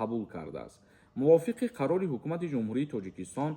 Қабул кардааст. Мувофиқи қарори Ҳукумати Ҷумҳурии Тоҷикистон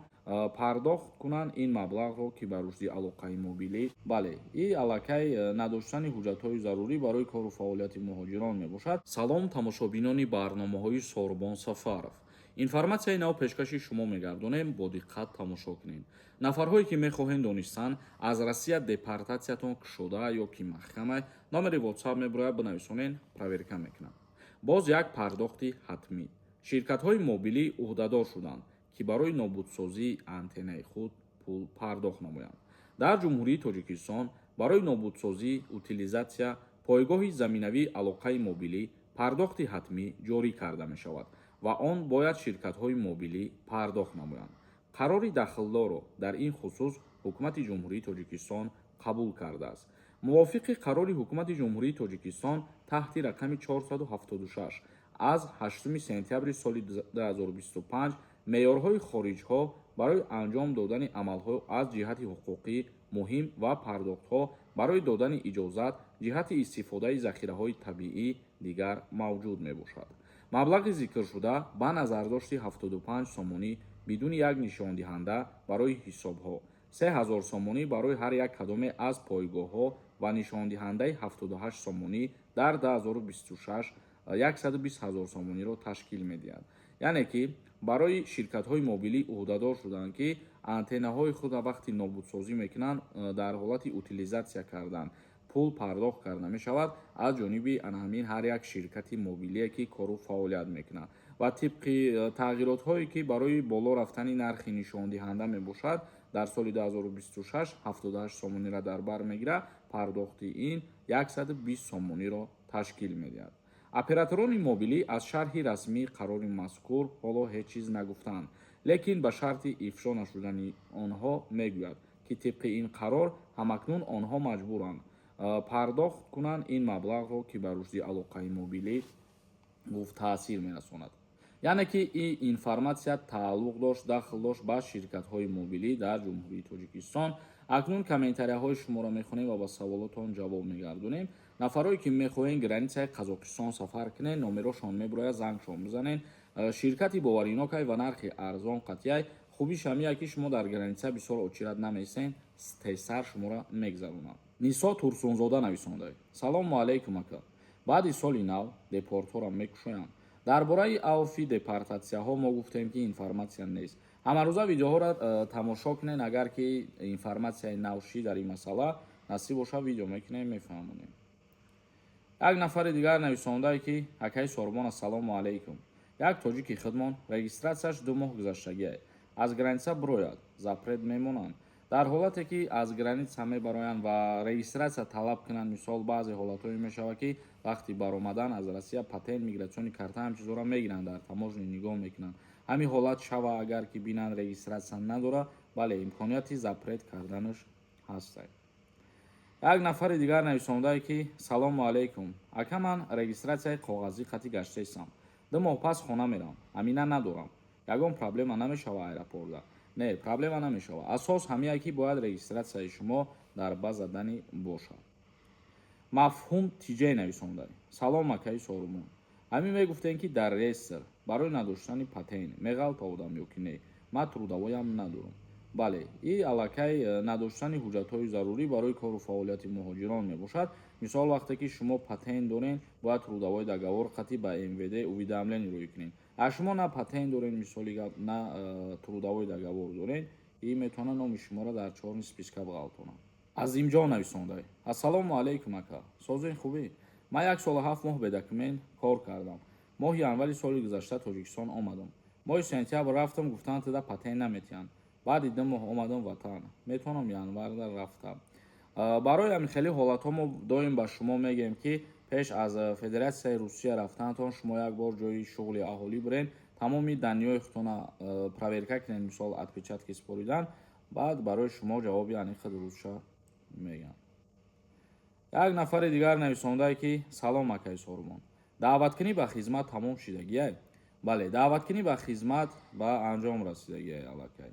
пардохт кунанд ин маблағро, ки ба рушди алоқаи мобилӣ. Бале, и аллакай надоштани ҳуҷҷатҳои зарурӣ барои кору фаъолияти муҳоҷирон мебошад. Салом, тамошобинони барномаҳои Сорбон Сафаров. Информатсияи нав пешкаши шумо мегардонем, бо диққат тамошо кунед. Нафарҳое, ки мехоҳем донистан, аз Россия депортатсиятон кушода ё ки маҳкама, номери WhatsApp мебурояд, бинависонен, проверка мекунам. Боз як пардохти ҳатмӣ. Ширкатҳои мобилӣ ӯҳдадор шуданд, ки барои нобудсозии антеннаи худ пул пардохт намоянд. Дар Ҷумҳурии Тоҷикистон барои нобудсозӣ, утилизатсия пойгоҳи заминавии алоқаи мобилӣ пардохти ҳатмӣ ҷорӣ карда мешавад ва он бояд ширкатҳои мобилӣ пардохт намоянд. Қарори дахлдорро дар ин хусус Ҳукумати Ҷумҳурии Тоҷикистон қабул кардааст. Мувофиқи қарори Ҳукумати Ҷумҳурии Тоҷикистон таҳти рақами 476 аз 8 сентябри соли 2025 меъёрҳои хориҷҳо барои анҷом додани амалҳо аз ҷиҳати ҳуқуқӣ муҳим ва пардохтҳо барои додани иҷозат ҷиҳати истифодаи захираҳои табиӣ дигар мавҷуд мебошад. Маблағи зикршуда ба назардошти 75 сомонӣ бидуни як нишондиҳанда барои ҳисобҳо, 3000 сомонӣ барои ҳар як кадоме аз пойгоҳҳо ва нишондиҳандаи 78 сомонӣ дар 2026 120 ҳазор сомониро ташкил медиҳад. Яъне ки барои ширкатҳои мобилӣ ӯҳдадор шуданд, ки антеннаҳои худро вақти нобудсозӣ мекунанд, дар ҳолати утилизатсия кардан пул пардохт карда мешавад аз ҷониби ана ҳамин ҳар як ширкати мобилие, ки кору фаъолият мекунад. Ва тибқи тағйиротҳое, ки барои боло рафтани нархи нишондиҳанда мебошад, дар соли 2026 78 сомониро дар бар мегирад, пардохти ин 120 сомониро ташкил медиҳад. Операторони мобилӣ аз шарҳи расмии қарори мазкур ҳоло ҳеҷ чиз нагуфтаанд, лекин ба шарти ифшо нашудани онҳо мегӯяд, ки тибқи ин қарор ҳамакнун онҳо маҷбуранд пардохт кунанд ин маблағро, ки ба рушди алоқаи мобилӣ гуфт таъсир мерасонад. Яъне ки ин информатсия тааллуқ дошт, дахл дошт ба ширкатҳои мобилӣ дар Ҷумҳурии Тоҷикистон. Акнун комментарияҳои шуморо мехонем ва ба саволотон ҷавоб мегардонем. Нафарое, ки мехоҳем границаи Қазоқистон сафар кунед, номерошон мебурояд, зангшон бизанед. Ширкати боваринокай ва нархи арзон қатъияй. Хубиш ҳамия, ки шумо дар граница бисёр очередь намеистен, тезтар шуморо мегзаронанд. Нисо Турсунзода нависонда: «Салому алайкум, ака. Баъди соли нав депортҳоро мекушоянд?» Дар бораи авфи депортатсияҳо мо гуфтем, ки информатсия нест. Ҳамарӯза видеоҳоро тамошо кунед. Агар ки информатсияи нав ши дар ин масъала, насиб боша, видео мекунем, мефаҳмонем. Як нафари дигар нависондае, ки: «Акаи Сорбон, ассалому алайкум. Як тоҷики хидмон регистратсияш 2 моҳ гузаштагиае, аз граница бирояд, запрет мемонанд?» Дар ҳолате, ки аз граница мебароянд ва регистратсия талаб кунанд, мисол, баъзе ҳолатҳое мешавад, ки вақти баромадан аз Россия патент, миграционный карта, ҳам чизҳоро мегиранд, дар таможня нигоҳ мекунанд. Ҳамин ҳолат шава, агар ки бинанд, регистратсия надора, бале, имконияти запрет карданаш ҳаст. Як нафари дигар нависондае, ки: «Салому алайкум, ака. Ман регистратсияи коғазӣ қатӣ гаштаистам, 2 моҳ пас хона мерам, амина надорам, ягон проблема намешава аэропорта?» Не, проблема намешава. Асос ҳамие, ки бояд регистратсияи шумо дар база данных бошад. Мафҳум тиҷай нависонда: «Салом, акаи Сорумон. Ҳамин мегуфтем, ки дар реестр барои надоштани патент меғалта одам ё ки не? Ман трудовоям надорам». Бале, и аллакай надоштани ҳуҷҷатҳои зарурӣ барои кору фаъолияти муҳоҷирон мебошад. Мисол, вақте ки шумо патент дорен, бояд трудовой договор қатӣ ба МВД уведомление рӯй кунед. А шумо на патент дорен, мисоли гап, на трудовой договор дорен, и метавонад номи шуморо дар чёрный списка бағалтонад. Азимҷон нависонда: «Ассалому алайкум, ака. Созен, хубӣ? Ман 1 солу 7 моҳ бе документ кор кардам. Моҳи январи соли гузашта Тоҷикистон омадам. Моҳи сентябр рафтам, гуфтанд, тида патент наметиҳанд. Баъди 2 моҳ омадам ватан. Метавонам январда рафтам?» Барои ҳамин хеле ҳолатҳо мо доим ба шумо мегӯем, ки пеш аз Федератсияи Русия рафтанатон шумо як бор ҷои шуғли аҳолӣ бирен, тамоми данныеҳои худтона проверка кунед, мисол, отпечатки споридан, баъд барои шумо ҷавоби аниқи дурустша мегӯям. Як нафари дигар нависондае, ки: «Салом, акаи Сорумон. Даъваткунӣ ба хизмат тамом шидагиай?» Бале, даъваткунӣ ба хизмат ба анҷом расидагиай аллакай.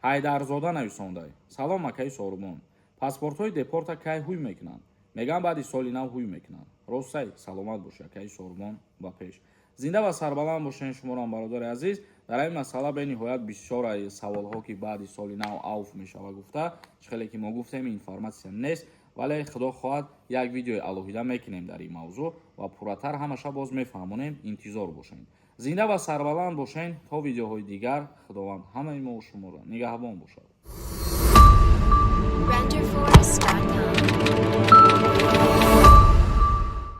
Ҳайдарзода нависондай: «Салом, акаи Сорумон. Паспортҳои депорта кай ҳуй мекунанд? Мегӯям, баъди соли нав ҳуй мекунанд. Ростай? Саломат бошӣ, акаи Сорумон, ба пеш». Зинда ва сарбаланд бошен. Шуморо, бародари азиз, дар ин масъала бениҳоят бисёр саволҳо, ки баъди соли нав авф мешава гуфта, чӣ хеле ки мо гуфтем, информатсия нест, вале, худо хоҳад, як видеои алоҳида мекунем дар ин мавзӯъ ва пурратар ҳамаша боз мефаҳмонем. Интизор бошед, зинда ва сарбаланд бошед. То видеоҳои дигар Худованд ҳамаи мо шуморо нигаҳбон бошад. Renderforest.com.